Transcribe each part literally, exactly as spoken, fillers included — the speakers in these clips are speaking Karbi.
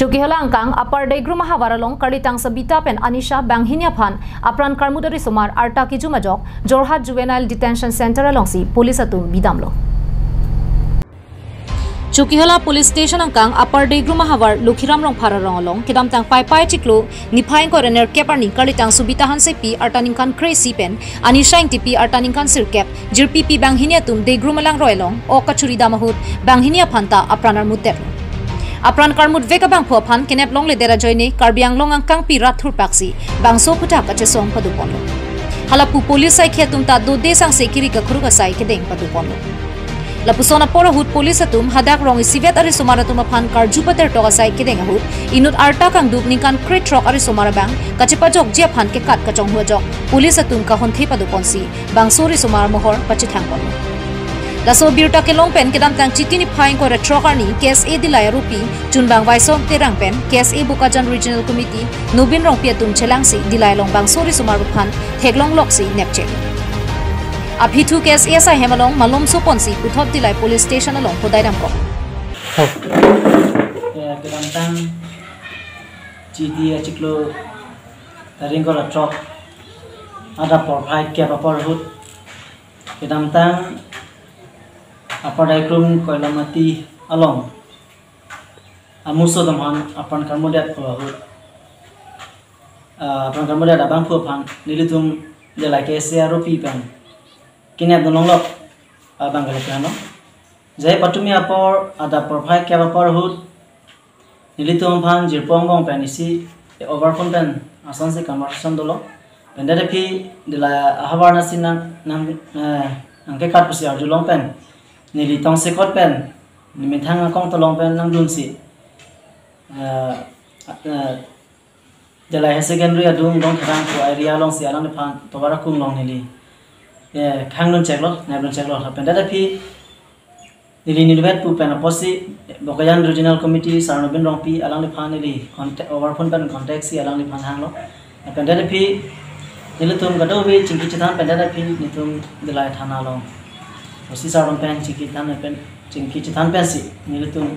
Chokihola angkang Upper Degrum ahavar along karlitang Sabita pen Anisha banghini aphan apran karmut arisomar arta kejum ajok Jorhat Juvenile Detention Center alongsi police atum bidamlo. Chokihola Police Station angkang Upper Degrum ahavar Lokhiram Rongphar arong along kedamtang Paipai chiklo niphai ingkoi ra nerkep arni karlitang Sabita Hansepi arta ningkan kre-isi pen Anisha Ingtipi arta ningkan sirkep jirpipi banghini atum Degrum alangroi along ok kachuri dam ahut banghini aphanta apran armutdetlo. Apran karmutvek abangphu aphan kenep longledet ajoine Karbi Anglong angkangpi rat thurpaksi bangso aphuthak kachesong padoponlo. Halapu police saikhi atum ta dode sangse kiri kakruk asai kedeng padoponlo. Lapuson apor ahut police atum hadak rong isivet arisomar atum aphan karju patertok asai kedeng ahut inut arta kangduk ningkan krethrok arisomar abang kachepajokji aphan kekat kachonghu ajok police atum kahonthe padoponsi bangso arisomar mohor pachethangponlo. Laso abirta kelong pen kedamtang Chiti niphai ingkoi ra throk arni K S A Dillai aropi chunbang Vaisong Terang pen K S A Bokajan Regional Committee Nobin Rongpi atum chelangsi Dillai along bangso arisomar aphan theklongloksi nepchek. Aphithu K S A asai hem along malom soponsi puthot Dillai Police Station along hodai damkok. Ya, kedamtang Chiti achiklo tarik ingkoi ra throk adap porphai kep apor ahut kedamtang Upper Degrum Koilamati along amuso atum aphan apran karmutdet ahut, ah, apran karmutdet abangphu aphan nelitum Dillai K S A aropi pen kenep dunlonglok abang kali plano. Jai patumi apor adap porphai kep apor ahut nelitum aphan jirpo angbong pen isi over phone pen asonsi conversation dolo. Pen det aphi Dillai ahavar nasi nang nang, eh, nangkekat pusi arjulong pen neli tongsekot pen nemethang akong tolong pen nangdunsi, eh, eh, Dillai Higher Secondary adung Dongtharang pu area alongsi alangliphan tovar akung along neli, eh, khangduncheklo, nepduncheklo. Pen det aphi neli nelivet pu pen apotsi Bokajan Regional Committee Sir Nobin Rongpi alangliphan neli contact, over phone pen contact si alangliphan hanglo. Pen det aphi nelitum kadokave chingki chethan pen det aphi nelitum Dillai thana along O C sir atum pen chingki chethan pen, chingki chethan pensi nelitum,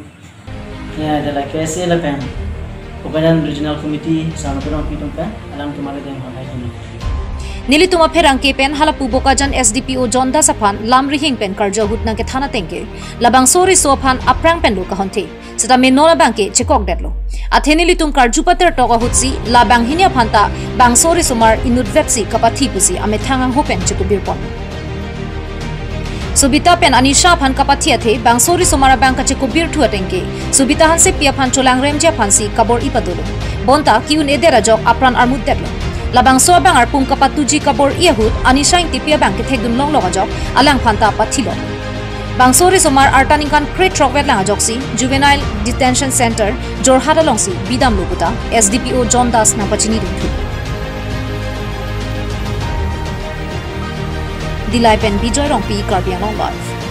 ya, Dillai K S A lapen Bokajan Regional Committee Sir Nobin Rongpi atum pen alangtum arideng honai hini. Nelitum apherangke pen halapu Bokajan S D P O John Das aphan lam rihing pen karju ahut nangkethan atengke labangso riso aphan aphrang penlo kahonthe. Seta me non abangke chekokdetlo. Athe nelitum karju patertok ahutsi la banghini aphanta bangso risomar inutvetsi kapathi pusi amethang angho pen chekobirpon. Sabita pen Anisha aphan kapathi athe bangso risomar abang kachekobirthu atengke Sabita Hansepi aphan cholangremji aphansi kabor-i padolo. Bonta ki-un-edet ajok apran armutdetlo. Labangso abang arpum kapatuji kabor-i ahut Anisha Ingtipi abang kethekdunlonglok ajok alangphanta pathilo. Bangso risomar arta ningkan krethrok vetlang ajoksi Juvenile Detention Center Jorhat alongsi bidamlo puta S D P O John Das nangpachinidunthu. Dillai pen Bijoy Rongpi, Karbi Anglong Live.